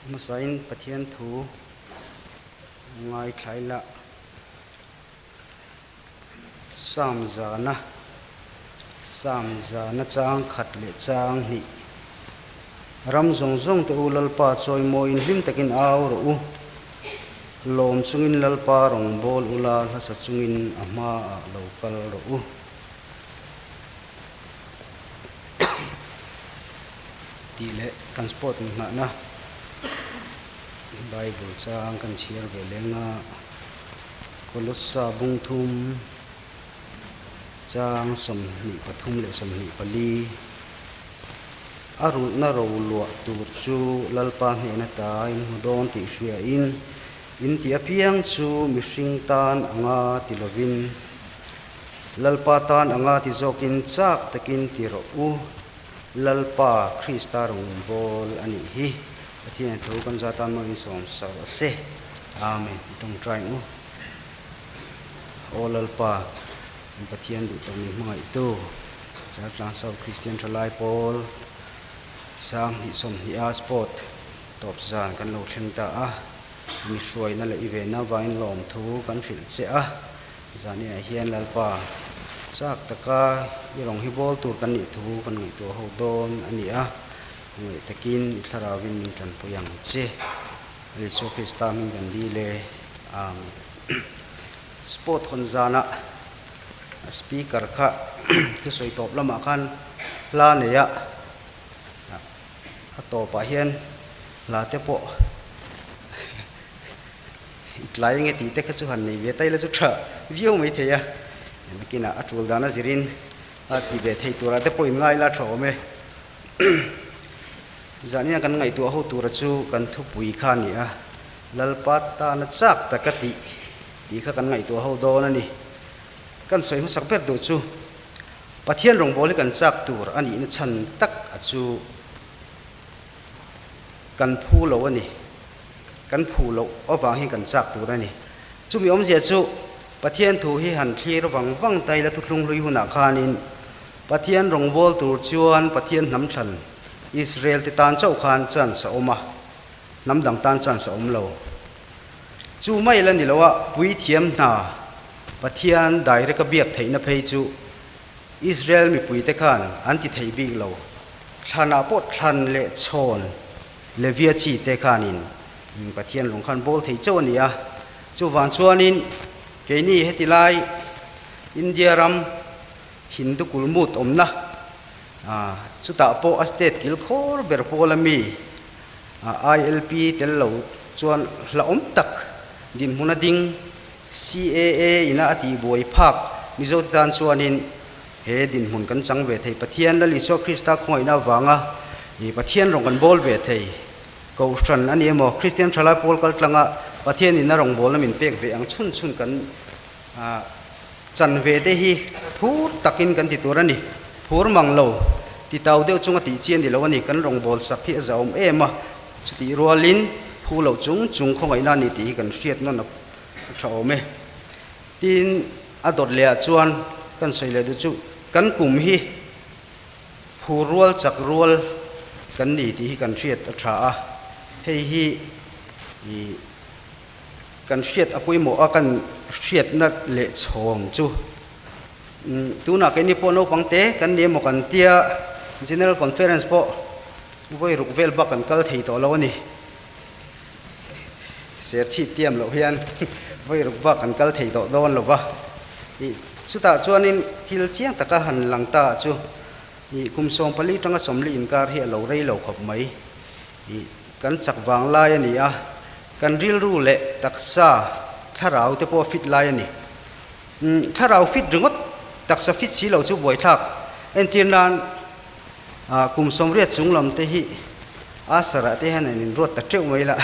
Hmasain Pathian thu ngaithla ila Psalm zana Psalm zana chang khat leh chang hnih Ram zawng zawng te u Lalpa chawimawiin hlim takin au rawh u. Lawm chungin Lalpa rawngbâwl ula hlasa chungin a hmaah lo kal rawh u. Tih leh kan sport inngahna Bible chang kan chhiar ve leng a, Kolossa bungthum chang 23 leh 24. A rulhna ro luah tur chu Lalpa hnehna ta in hmu dawn tih hriain, in ti apiang chu mihring tan anga ti lovin, Lalpa tan anga ti zawkin chak takin ti rawh u, Lalpa Krista rawngbâwl a nih hi. Pathian tho kan za tan mawin sawm sa rawh se. Amen. I tawngtai u. Aw Lalpa, kan Pathian duh tawh min hmangaihtu. Chaltlang South Kristian Thalai Pawl 2020 a Sport tawp zan kan lo thleng ta a, mi hruaina leh i venna avangin lawmthu kan hrilh che a, zaniah hian Lalpa chak taka i rawng hi bawl tur kan nih thu kan ngaihtuah ho dawn a ni a, ngaih takin i thlarauin min tanpui ang che. Isua Krista hming kan dil e. Amen. Sport hawn zanah. A speaker kha thusawi tawp lamah khan hla nei a, a tawpah hian hla te pawh i tlai nge tih te kha chu han nei ve ta ila chu tha viau mai thei a, nakinah a tul dan a zirin a ti ve thei turah te pawh in ngai ila tha awm e. Zahnia kan ngaihtuah ho tura chu kan thupui kha a ni a, Lalpa tana chak taka tih tih kha kan ngaihtuah ho dawn a ni. Kan sawi hmasak ber duh chu Pathian rawngbâwl hi kan châk tur a nihna chhan tak a chu kan phu lo a ni. Kan phu loh avang hi kan châk tur a ni. Chumi awmzia chu Pathian thu hi han thlir vang vang ta ila thuthlung hlui hunah khanin Pathian rawngbâwl tur chuan Pathian hnam thlan Israel te tan chauh khan chance a awm a, hnam dang tan chance a awm lo. Chu mai la ni lo a, puithiam hna Pathian direct a biak theihna phei chu Israel mipuite khan an ti thei bik lo. Thlanah pawh thlan leh chhawn Levia chi te khanin Pathian lung khan bawl thei chauh a ni a. Chuvang chuanin keini heti lai India ram Hindu kulmut awmna chutah pawh a state kilkhawr ber pawl ami ILP tel lo chuan hlauhawm tak dinhmun a ding. CAA ina a tihbuai phak Mizote tan chuanin he dinhmun kan chang ve thei. Pathian Lal Isua Krista khawngaihna avanga ih Pathian rawn kan bawl ve thei. Kohhran a ni emaw Kristian Thalai Pawl kal tlanga Pathian ina rawngbawlna min pek ve ang chhun chhun kan chan ve te hi phur takin kan ti tur a ni. Phur mang lo ti tau deuh chunga tih chi a ni lo a ni. Kan rawngbâwl sak hi a zahawm em a, chutih rualin phu loh chung chung khawngaihna a ni tih hi kan hriat nawn a tha awm e. Tin, a dawt lehah chuan kan sawi leh duh chu kan kum hi phur rual chak rual kan ni tih hi kan hriat a tha a, hei hi ih Kan hriat a pawimawh a, kan hriatna leh chhawng chu tunah keini pawh naupang te kan ni emaw kan tia General Conference pawh vawi ruk vel bak kan kal thei tawh lo a ni. Serchhip tiam loh hian vawi ruk bak kan kal thei tawh dawn lo va. Chutah chuanin thil chiang taka han lang ta chu kum 14 tanga 40 inkar hi a lo rei lo khawp mai. Kan chak vang lai a ni a, kan rilru leh taksa thlarau te pawh fit lai a ni. Thlarau fit ringawt taksa fit si lo chu buaithlak. Entir nan kum 80 chung lam te hi a sarah te hian an inruat ta teuh mai la,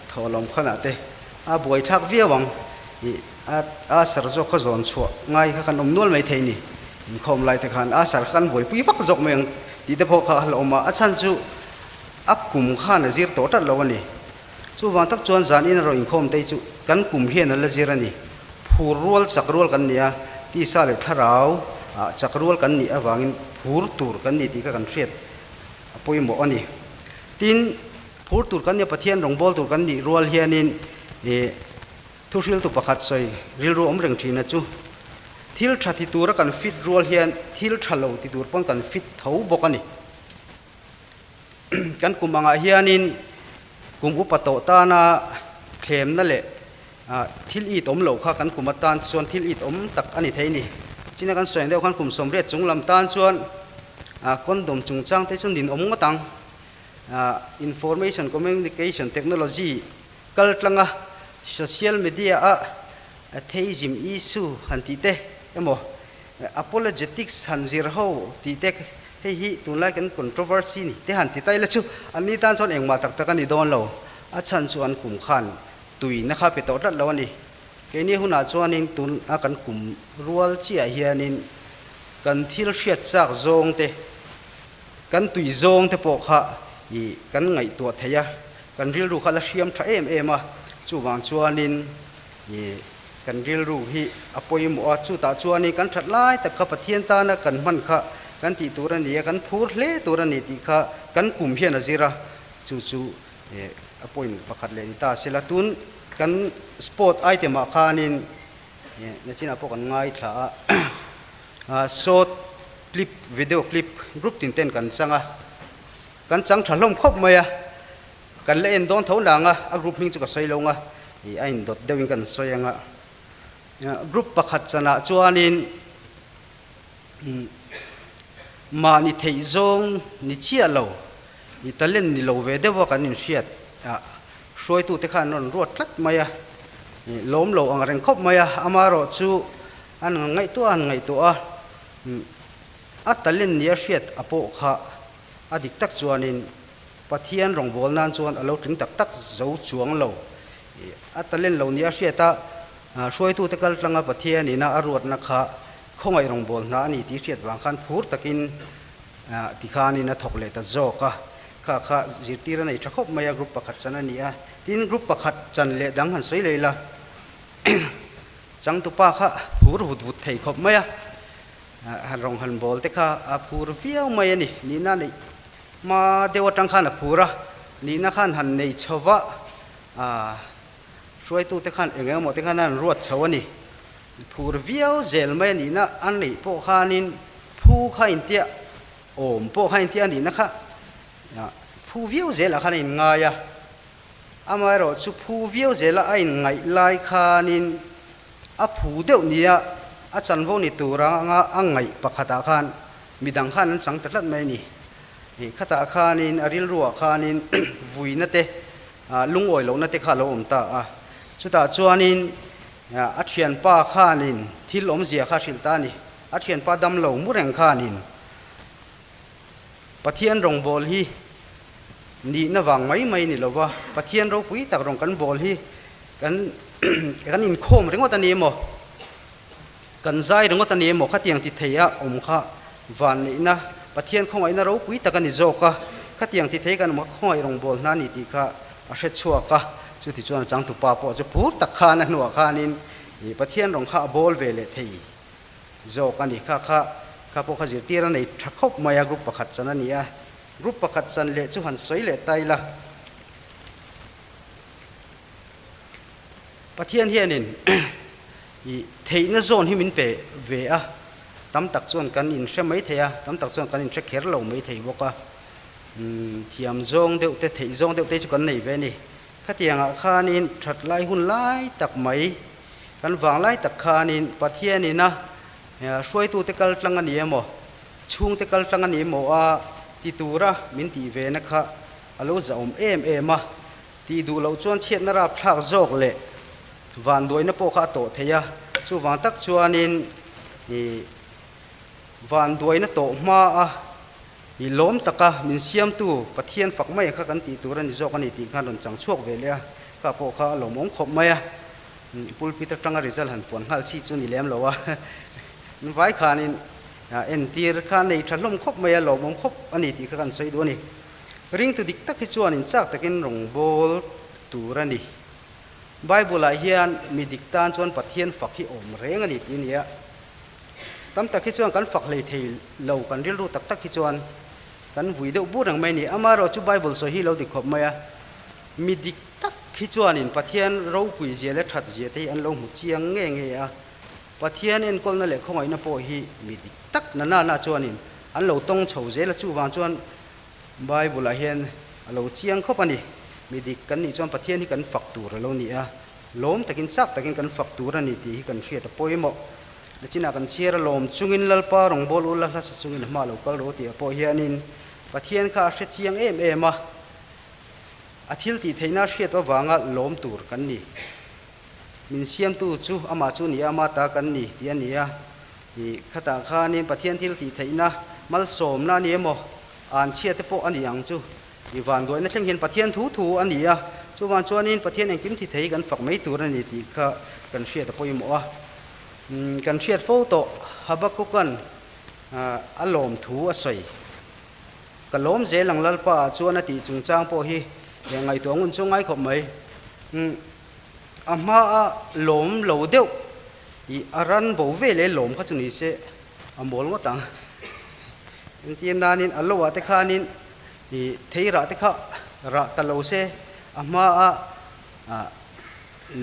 thawhlawm khanah te a buaithlak viau ang. A sar zawk kha zawn chhuah ngai kha kan awm nual mai thei ni. Inkhawm lai te khan a sar kha kan buaipui vak zawk mai ang tih te pawh kha a hlauhawm a, a chhan chu A kum khan a zir tawh tlat lo a ni. Chuvang tak chuan zan in a rawn inkhawm te chu kan kum hian a la zir a ni. Phur rual chak rual kan ni a, tisa leh thlarau ah chak rual kan nih avangin phur tur kan ni tih kha kan hriat a pawimawh a ni. Tin, Phur tur kan nia Pathian rawngbawl tur kan nih rual hianin ih thuhriltu pakhat sawi rilru awm reng thina chu thil tha ti tura kan fit rual hian thil tha lo ti tur pawn kan fit tho bawk a ni. Kan kum angah hianin kum upa tawh tana thlemna leh thil it awm loh kha kan kum atan chuan thil it awm tak a ni thei a ni. China kan sawi ang deuh khan kum 80 chung lam tan chuan condom chungchang te chu nin awm ngawt ang. Information Communication Technology kal tlanga social media a atheism issue han tih te emaw apologetics han zir ho tih te hei hi tunlai kan controversy ni te han ti ta ila chu an ni tan chuan engmah tak tak a ni dawn lo. A chhan chu an kum khan tuina kha pe tawh tlat lo a ni. Keini hunah chuanin tun a kan kum rual chiah hianin kan thil hriat chak zawng te Kan tui zawng te pawh kha i kan ngaihtuah thei a, kan rilru kha la hriam tha em em a, chuvang chuanin i kan rilru hi a pawimawh a, chutah chuanin kan that lai tak kha Pathian tana kan hman kha kan tih tur a ni a, kan phur hle tur a ni tih kha kan kum hian a zir a, chu chu a point pakhat leh ni ta se la, tun kan sport item ah khanin Nachinah pawh kan ngaithla a, short clip, video clip group tin ten kan chang a, kan chang tha hlawm khawp mai a, kan la en dawn tho nang a, a group hming chu ka sawi lo ang a, ih a indawt deuhin kan sawi ang a, group pakhat chanah chuanin mahni theih zawng ni chiah lo, ih talent ni lo ve deuh a kan inhriat ah hruaitute khan an rawn ruat tlat mai a, ih lawm lo ang reng khawp mai a, amaherawhchu an ngaihtuah a han ngaihtuah a, a talent nia hriat a pawh kha a dik tak chuanin Pathian rawngbâwl nân chuan a lo tling tak tak zo chuang lo. A talent lo nia hriat a, hruaitute kal tlanga Pathian ina a ruatna kha khawngaih rawngbâwl hna a ni tih hriat vang khan phur takin tikhanin a thawk leh ta zawk a. Kha kha zirtir a nei tha khawp mai a, group pakhat chan a ni a. Tin, group pakhat chan leh dang han sawi leh ila, changtupa kha phur vut vut thei khawp mai a, han rawng han bâwl te kha a phur viau mai a ni. Nihna neih Hma deuh atang khan a phur a, nihna khan han nei chho va, aah hruaitute khan eng emaw te khan an ruat chho a ni. Phur viau zel mai a nihna a neih pawh khanin phu kha intia awm pawh kha intia a nihna kha phu viau zelah khan a inngai a. Amaherawh chu phu viau zela a inngaih lai khanin a phu deuh nia a chanvo ni tur anga a ngaih pakhatah khan Midang khan an chang ta tlat mai a ni. Ih khatah khanin a rilruah khanin vuina te, lungawi lohna te kha a lo awm ta a. Chutah chuanin a thianpa khanin thil awmzia kha a hrilh ta a ni. A thianpa damlo mu reng khanin Pathian rawngbâwl hi nihna vang mai mai ni lova, Pathian ropui tak rawng kan bâwl hi kan kan inkhawm ringawt a ni emaw? Kan zai ringawt a ni emaw khatiang ti thei a awm kha vanneihna Pathian khawngaihna ropui tak a ni zawk a, khatiang ti thei kan awm kha khawngaih rawngbâwl hna a ni tih kha a hre chhuak a, chuti chuan changtupa pawh chu phur tak khan a hnuah khanin Pathian rawng kha a bâwl ve leh thei zawk a ni. Kha kha kha pawh kha zirtir a nei tha khawp mai a, group pakhat chan a ni a, group pakhat chan leh chu han sawi leh ta ila. Pathian hianin i theihna zawn hi min pe ve a, tam tak chuan kan inhre mai thei a, tam tak chuan kan inhre kher lo mai thei bawk a. Thiam zawng deuh te, theih zawng deuh te chu kan nei ve a ni. Khatiangah khanin that lai hun lai tak mai, kan vang lai tak khanin Pathianin a hruaitute kal tlang a ni emaw, chhungte kal tlang a ni emaw a ti tura min tih ve na kha a lo zahawm em em a. Tih duh loh chuan chhiatna rapthlak zawk leh vanduaina pawh kha a tawh thei a, chuvang tak chuanin ih vanduaina tawh hma a ih lawm taka min siamtu Pathian fak mai kha kan tih tur a ni zawk a ni tih khan rawn chang chhuak ve leh a, kha pawh kha a lawmawm khawp mai a, pulpit atanga result han puan nghal chi chu ni lem lo a, vai khanin entir kha nei tha hlawm khawp mai a, lawmawm khawp a ni tih kha kan sawi duh a ni. Ringtu dik tak hi chuan inchak takin rawngbâwl tur a ni. Bible-ah hian mi dik tân chuan Pathian fak hi awm reng a ni tih a ni a. Tam tak hi chuan kan fak hlei thei lo, kan rilru tak tak hi chuan kan vui deuh bur reng mai a ni. Amaherawhchu Bible sawi hi lo dik khawp mai a. Mi dik tak hi chuanin Pathian ropui zia leh that zia te hi an lo hmu chiang nge nge a. Pathian enkawlna leh khawngaihna pawh hi mi dik tak na na na chuanin an lo tawng chho zel a, chuvang chuan Bible-ah hian a lo chiang khawp a ni. Mi dik kan nih chuan Pathian hi kan fak tur a lo ni a, lawm takin chak takin kan fak tur a ni tih hi kan hriat a pawimawh. Nachinah kan chhiar a lawm chungin Lalpa rawngbâwl ula hlasa chungin hma lo kal rawh tih ah pawh hianin Pathian kha a hre chiang em em a, a thil tih theihna hriat avanga lawm tur kan ni. Min siamtu chu amah chu ni a, ama ta kan ni tih a ni a. Ih, khatah khanin Pathian thil tih theihna malsawmna a ni emaw, anchhia te pawh a ni ang chu. Ih, vanduaina thleng hian Pathian thu thu a ni a, chuvang chuanin Pathian engkim thi thei kan fak mai tur a ni tih kha kan hriat a pawimawh a. Umm, kan hriat fo tawh Habakuka'n a lawm thu a sawi. Ka lawm zel ang Lalpa ah chuan a tih chungchang pawh hi ngaihtuah ngun chu ngai khawp mai. Umm. A hma a lawm lo deuh i a ran bo ve leh lawm kha chu ni se a mawl ngawt ang. Engtir nanin a lo ah te khanin i thei rah te kha rah ta lo se a hma a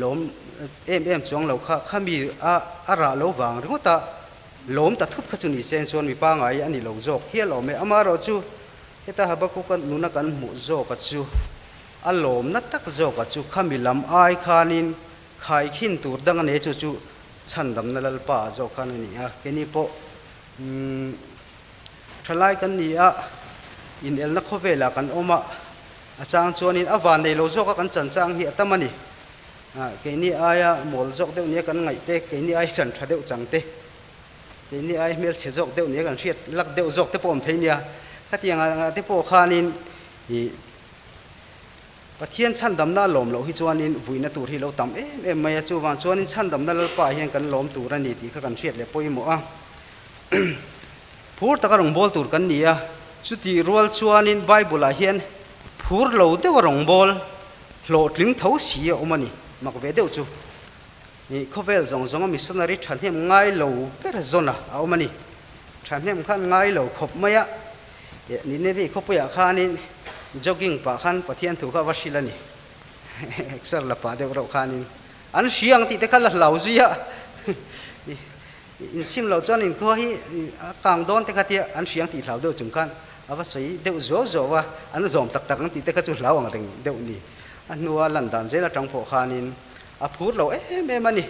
lawm em em chuang lo kha khami a a rah lo vang ringawt a lawm ta thut kha chu ni se chuan mi pangai a ni lo zawk hial awm e. Amaherawhchu heta Habakkuk-a nuna kan hmuh zawka chu A lawmna tak zawkah chu khami lam ai khanin khaikhin tur dang a nei chu chu chhandamna Lalpa ah zawk khan a ni a. Keini pawh thalai kan ni a, inelna khawvelah kan awm a, a chang chuanin a van nei lo zawka kan chan chang hi a tam a ni. Keini aia mawl zawk deuh nia kan ngaih te, keini ai chan tha deuh chang te, keini ai hmelchhe zawk deuh nia kan hriat lak deuh zawk te pawh awm thei nia. Khatiang ah te pawh khanin ih Pathian chhandamna a lawm loh hi chuanin vuihna tur hi lo tam em em mai a, chuvang chuanin chhandamna Lalpa hian kan lawm tur a ni tih kha kan hriat leh pawimawh a. Phur taka rawngbâwl tur kan ni a, chutih rual chuanin Bible-ah hian phur lo deuha rawngbâwl hlawhtling tho si a awm a ni, mak ve deuh chu. Khawvel zawng zawnga missionary thahnem ngai lo ber zawn a awm a ni. Thahnem khan ngai lo khawp mai a. Nineveh khawpuiah khanin jogging pah khan Pathian thu kha va hrilh a ni. Exer la pah deuh reuh khanin an hria ang tih te kha la hlau zui a. Insim loh chuan inkhua hi a kang dawn te kha tia an hria ang tih hlau deuh chung khan a va sawi deuh zuau zuau a, an zawm tak tak ang tih te kha chu hlau ang reng deuh ni. A hnua lan dan zel atang pawh khanin a phur lo em em a ni.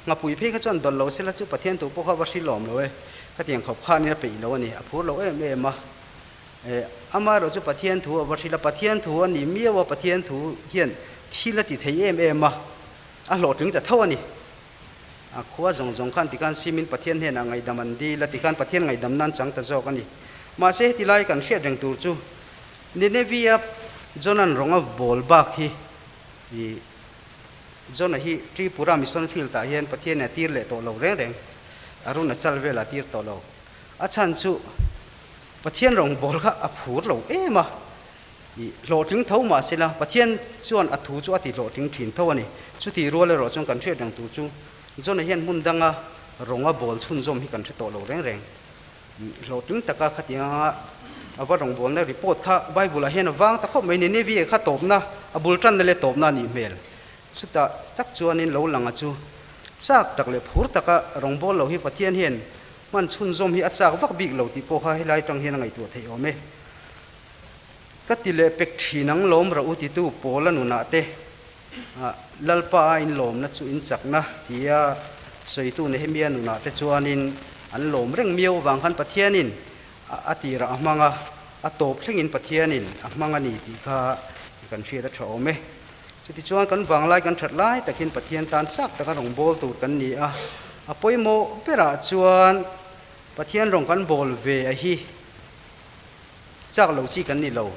Ngapui phei kha chuan dawlh lo sela chu Pathian tu pawh kha va hrilawm lo e, khatiang khawp khanin a peih lo a ni, a phur lo em em a. E, amaherawh chu Pathian thu a va hrilh a, Pathian thu a ni miau a, Pathian thu hian thil a ti thei em em a, a hlawhtling ta tho a ni. A khua zawng zawng khan tikhan simin Pathian hnenah ngaihdam an dil a, tikhan Pathian ngaihdam nan chang ta zawk a ni. Mahse heti lai kan hriat reng tur chu Nineveh-a Jonan rawnga bawl bak hi i John-a hi Tripura Mission Field-ah hian Pathianin a tir leh tawh lo reng reng, Arunachal velah a tir tawh lo. A chhan chu Pathian rawngbâwl kha a phur lo em a, i hlawhtling tho mah sela Pathian chuan a thu chu a ti hlawhtling thin tho a ni. Chutih rual erawh chuan kan hriat reng tur chu John-a hian hmun danga rawnga bâwl chhunzawm hi kan hre tawh lo reng reng. Hlawhtling taka khatianga a va rawngbawlna report kha Bible-ah hian a vang ta khawp mai. Nineveh kha tawpna, a bul tanna leh tawpna a nih hmel. Chutah tak chuanin lo langa chu chak tak leh phur taka rawngbâwl lo hi Pathian hian hman chhunzawm hi a chak vak bik lo tih pawh kha helai tang hian a ngaihtuah theih awm e. Ka ti leh pek thin ang lawm rah u titu Paula nunah te Lalpa a inlawmna chu in chakna tia sawitu Nehemia nunah te chuanin an lawm reng miau avang khan Pathianin a tirah a hmang a, a tawp thlengin Pathianin a hmang a ni tih kha kan hriat a tha awm e. Chutichuan kan vanglai kan that lai takin Pathian tan chak taka rawngbâwl tur kan ni a, a pawimawh berah chuan Pathian rawng kan bawl ve a hi chak lo chi kan ni lo.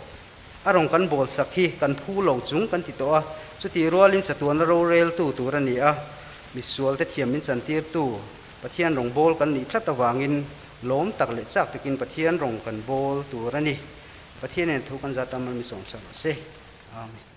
A rawn kan bawl sak hi kan phu lo chung kan ti tawh a, chutih rualin chatuana roreltu tur a ni a, misualte thiam min chantirtu Pathian rawn bawl kan nih tlat avangin lawm tak leh chak takin Pathian rawn kan bawl tur a ni. Pathian nen thu kan zat a, mal mi sawmsak rawh se. Amen.